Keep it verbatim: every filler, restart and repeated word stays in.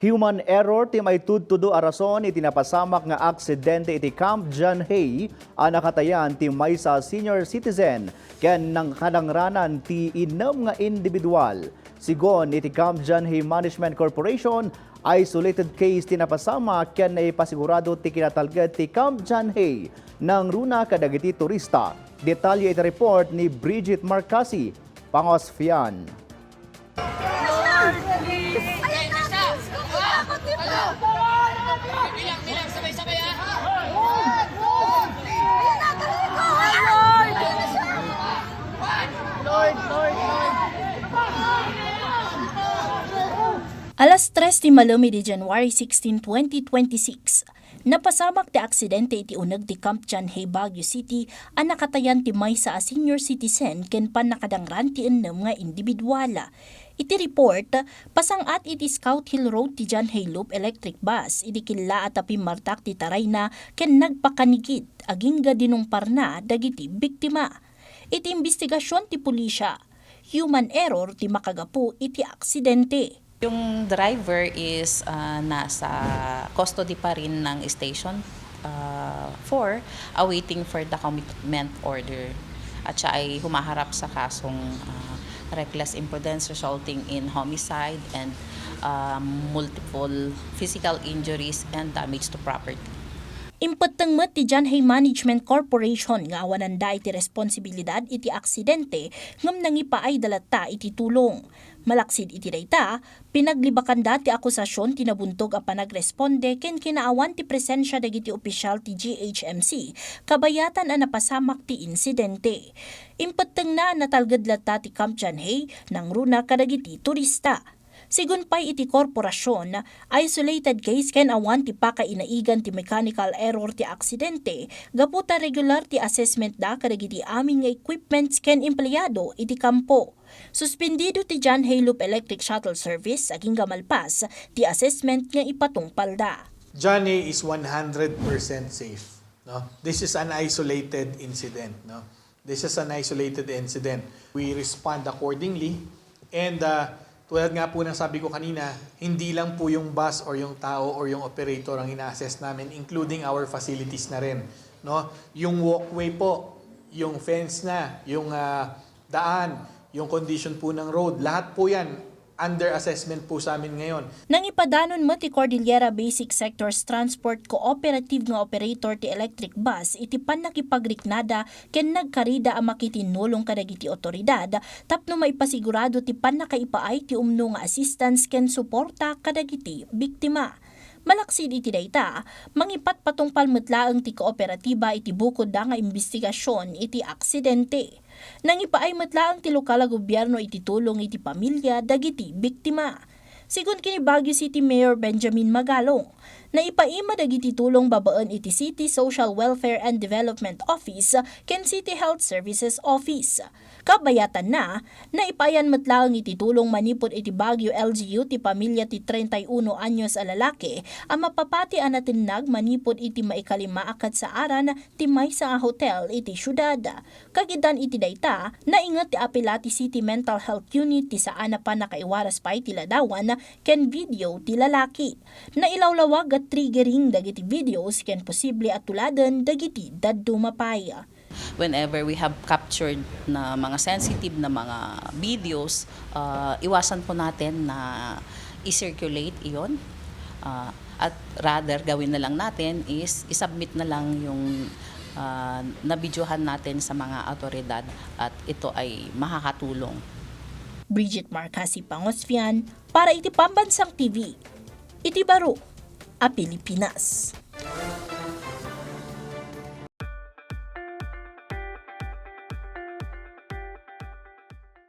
Human error ti maitudtudo a rason iti napasamak nga aksidente iti Camp John Hay a nakatayan ti maysa a senior citizen ken nakadangranan ti innem nga individual. Sigun iti Camp John Hay Management Corporation, isolated case ti napasamak ken naipasigurado ti kinatalged ti Camp John Hay nangruna kadagiti turista. Detalye iti report ni Bridget Marcasi, Pangosfian. Alas tres ti malem idi January sixteen, twenty twenty-six, napasamak ti aksidente iti uneg ti Camp John Hay, Baguio City, a nakatayan ti maysa a senior citizen ken pannakadangran ti ennem nga individual. Iti report, pasang-at iti Scout Hill Road ti John Hay Loop Electric Bus idi kellaat a pimmartak ti tarayna ken nagpakanigit agingga dinungparna dagiti biktima. Iti imbestigasion ti pulisya, human error ti makagapu iti aksidente. Yung driver is, ah, nasa custody pa rin ng Station, ah, four, awaiting for the commitment order. At siya ay humaharap sa kasong, ah, reckless imprudence resulting in homicide and, ah, multiple physical injuries and damage to property. Impetteng met ti John Hay Management Corporation nga awananda iti responsibilidad iti aksidente ngem nangipaayda latta iti tulong. Malaksid iti dayta, pinaglibakanda ti akusasion ti nabuntog a panagresponde ken kinaawan ti presensia dagiti opisyal ti G H M C kabayatan a napasamak ti insidente. Impettengna a natalged latta ti Camp John Hay nangruna kadagiti turista. Sigun pay iti korporasion, isolated case ken awan ti pakainaigan ti mechanical error ti aksidente gapu ta regular ti assessment da kadagiti amin nga equipments ken empleyado iti kampo. Suspendido ti John Hay Loop Electric Shuttle Service agingga malpas ti assessment nga ipatungpalda. John Hay is one hundred percent safe, no? This is an isolated incident, no? This is an isolated incident. We respond accordingly. And, uh, tulad nga po ng sabi ko kanina, hindi lang po yung bus or yung tao or yung operator ang ina-assess namin, including our facilities na rin, no? Yung walkway po, yung fence na, yung, uh, daan, yung condition po ng road, lahat po yan under assessment po sa amin ngayon. Nangipadanon met ti Cordillera Basic Sectors Transport Cooperative nga operator ti electric bus iti pannakipagriknada ken nagkarida a makitinnulong kadagiti otoridad tapno maipasigurado ti pannakaipaay ti umno nga assistance ken suporta kadagiti biktima. Malaksid iti dayta, mangipatpatungpal met laeng ti kooperatiba iti bukodda nga imbestigasion iti aksidente. Nangipaay met laeng ti lokal a gobierno iti tulong iti pamilia dagiti biktima. Sigun ken ni Baguio City Mayor Benjamin Magalong, naipaima dagiti tulong babaen iti City Social Welfare and Development Office ken City Health Services Office. Kabayatanna, naipaayan met laeng iti tulong manipud iti Baguio L G U ti pamilia ti treinta y uno anyos a lalaki a mapapati a natennag manipud iti maikalima a kadsaaran ti maysa a hotel iti siudad. Kagiddan iti dayta, nainget ti Apilati City Mental Health Unit ti saan a pannakaiwaras pay ti ladawan ken video ti lalaki. Nailawlawag a triggering dagiti videos ken posible a tuladen dagiti dadduma pay. Whenever we have captured na mga sensitive na mga videos, ah, iwasan po natin na i-circulate iyon. Ah, at rather, gawin na lang natin is i-submit na lang yung, ah, nabidyohan natin sa mga awtoridad at ito ay makakatulong. Bridget Marcasi Pangosfian para iti Pambansang T V, iti baro a Pilipinas.